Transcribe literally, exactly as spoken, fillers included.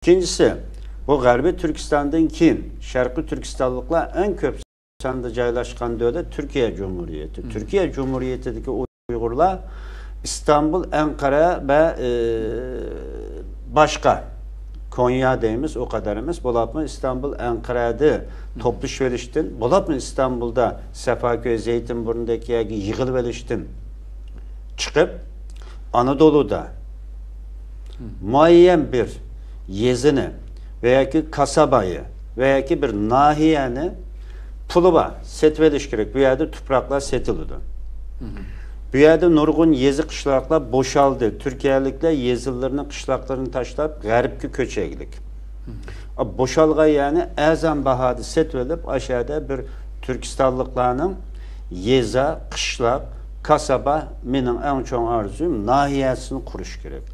ئىككىنچىسى، بۇ غەربىي تۈركىستاندىن كېيىن شەرقىي تۈركىستانلىقلار ئەڭ كۆپ ساندا جايلاشقان دۆلەت تۈركىيە جۇمھۇرىيىتى. تۈركىيە جۇمھۇرىيىتىدىكى ئۇيغۇرلار ئىستانبۇل، ئەنقەرە ۋە، ئى، باشقا، كونيا دەيمىز، ئۇ قەدەر ئەمەس، بولۇپمۇ ئىستانبۇل، ئەنقەرەدە توپلىشىۋېلىشتىن، بولۇپمۇ ئىستانبۇلدا سەفاكۆي، زەيتىنبۇرنىدەك يەرگە يىغىلىۋېلىشتىن چىقىپ، ئانادولۇدا مۇئەييەن بىر يېزىنى ۋە ياكى كاسابايى ۋە ياكى بىر ناھىيەنى پۇلى بار سېتىۋېلىش كېرەك. بۇ يەردە تۇپراقلار سېتىلىدۇ. بۇ يەردە نۇرغۇن يېزا، قىشلاقلار بوشالدى. تۈركىيەلىكلەر يېزىلىرىنى، قىشلاقلىرىنى تاشلاپ، غەربكە كۆچەيلىك. بوشالغان يەرنى ئەرزان باھادا سېتىۋېلىپ، ئاشۇ يەردە بىر تۈركىستانلىقلارنىڭ يېزا، قىشلاق، كاسابا، مېنىڭ ئەڭ چوڭ ئارزۇيۇم، ناھىيەسىنى قۇرۇش كېرەك.